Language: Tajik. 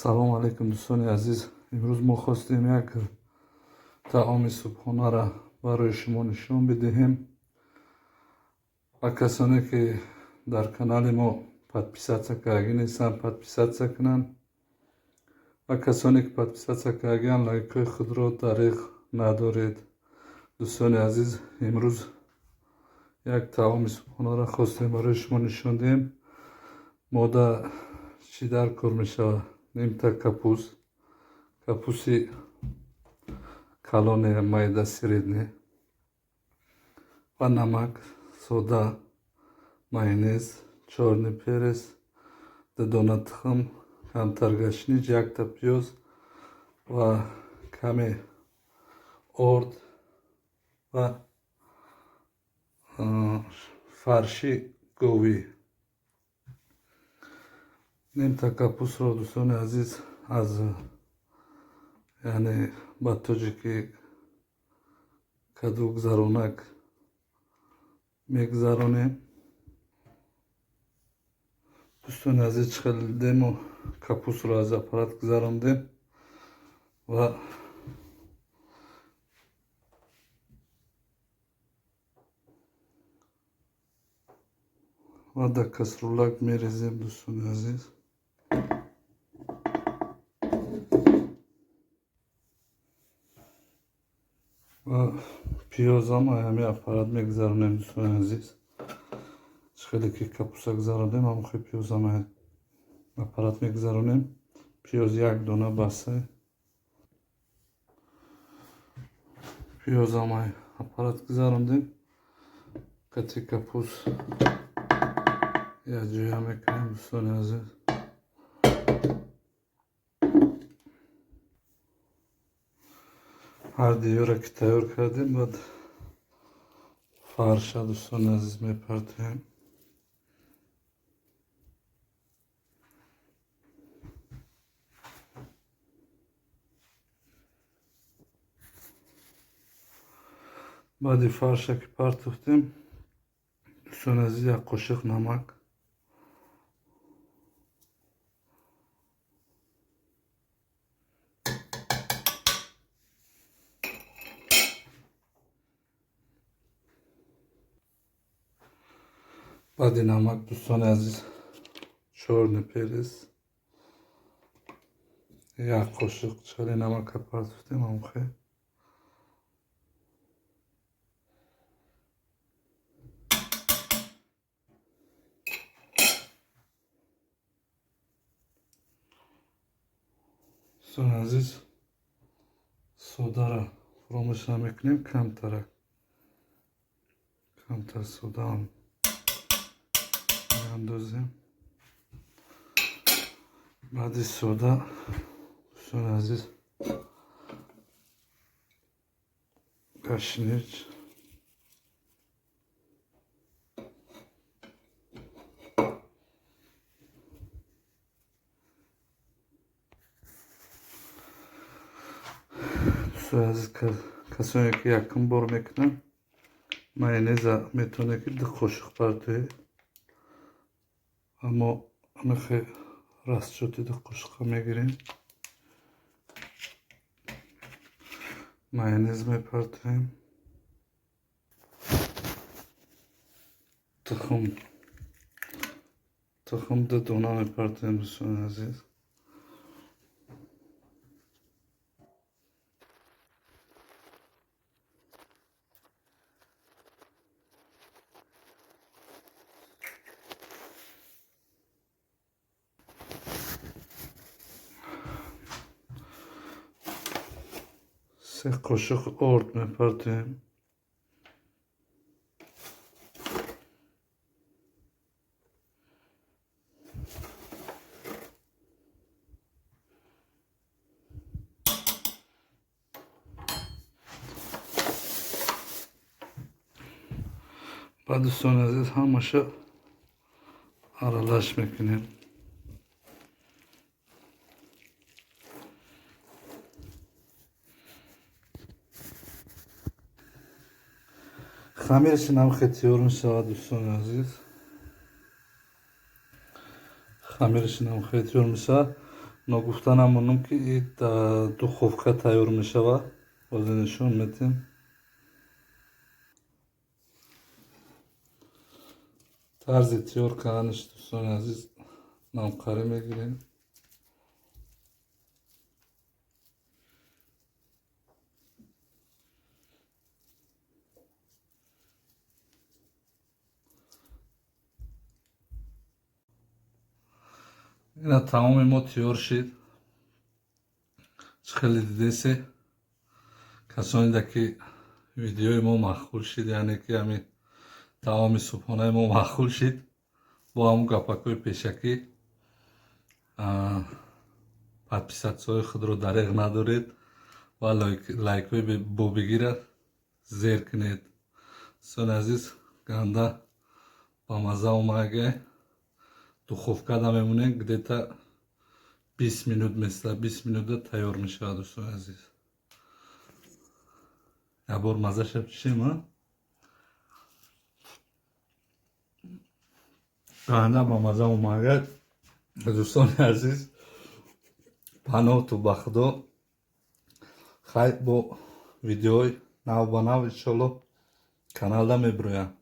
Салом алейкум, дӯстони азиз. Имрӯз мо хостем як таоми субҳонаро барои шумо нишон бидиҳем. Ва касоне ки дар канали мо подписаться кардагӣ нестанд, подписаться кунанд, ва касоне ки подписаться кардагианд, лайкҳои худро дареғ надоред. Дӯстони азиз, имрӯз як таоми субҳонаро хостем барои шумо нишон диҳем. Мода чӣ дар кор мешавад? Нимта капус, капуси калоне, майда, средний, ва намак, сода, майонез, чёрный перец, 2 дона тухм, камтар гашнич, якта пиёз ва каме орд ва фарши говӣ. Нимта капусро, дӯстони азиз, аз, яъне ба тоҷикӣ кадугзаронак, мегузаронем. Дӯстони азиз, чӣ хел дидему, капусро аз аппарат гузарондем ва дар кастрюлак мерезем, дӯстони азиз. Ва пиёзам ҳами аппарат мегузаронем, дӯстони азиз. Чӣ хеле ки капуса гузарондем, ҳамохел пиёзам аппарат мегузаронем. Пиёз як дона баста. Пиёзам аппарат гузарондем, кати капус якҷоя мекунем, дӯстони азиз. Ҳар диёра ки тайёр кардем, баъд фарша, дӯстони азиз, мепартоем. Баъди фарша ки партофтем, дӯстони азиз, як қошиқ намак, баъди намак, дӯстони азиз, чёрный перец як қошиқ. Чали намака партофтем, ҳамхел. Дӯстони азиз, содара фуромӯш намекунем, камтарак, камтар содаам меандозем. Баъди сода, дӯстони азиз, гашнич. Дӯстони азиз, касоне ки якум бор мекунанд, майонеза метавонед ки 2 қошиқ партоед, аммо ҳамихе расчёти 2 қошиқа мегирем. Майонез мепартоем, тухм 2 дона мепартоем, дӯстони азиз. 3 қошиқ орд мепартоем. Баъд, дӯстони азиз, ҳамаша аралаш мекунем. Хамираш намхе тайёр мешавад, дӯстони азиз. Хамираш намхе тайёр мешавад. Ногуфта намонам, ки духовка тайёр мешавад. Ҳозир нишон медиҳем. Тарзи тайёр карданаш, дӯстони азиз, намқарӣ мегирем. Ина, таоми мо тайёр шид. Чӣ хеле дидесе, касоне ки видеои мо маъқул шид, яъне ки ҳамин таоми субҳонаи мо маъқул шид, бо ҳамун гапакҳои пешакӣ подписаться ҳои худро дареғ надоред ва лайкҳои бобигира зер кунед. Дӯстони азиз, ганда ба мазза омага. Духовкада мемонем, где-то 20 минут места, 20 минута тайёр мешавад. Дӯстони азиз, якбор маззаша чишем. А ганда ба мазза омага. Дӯстони азиз, паноҳту ба Худо. Хай, бо видеои нав ба нав, иншолло, каналда мебироям.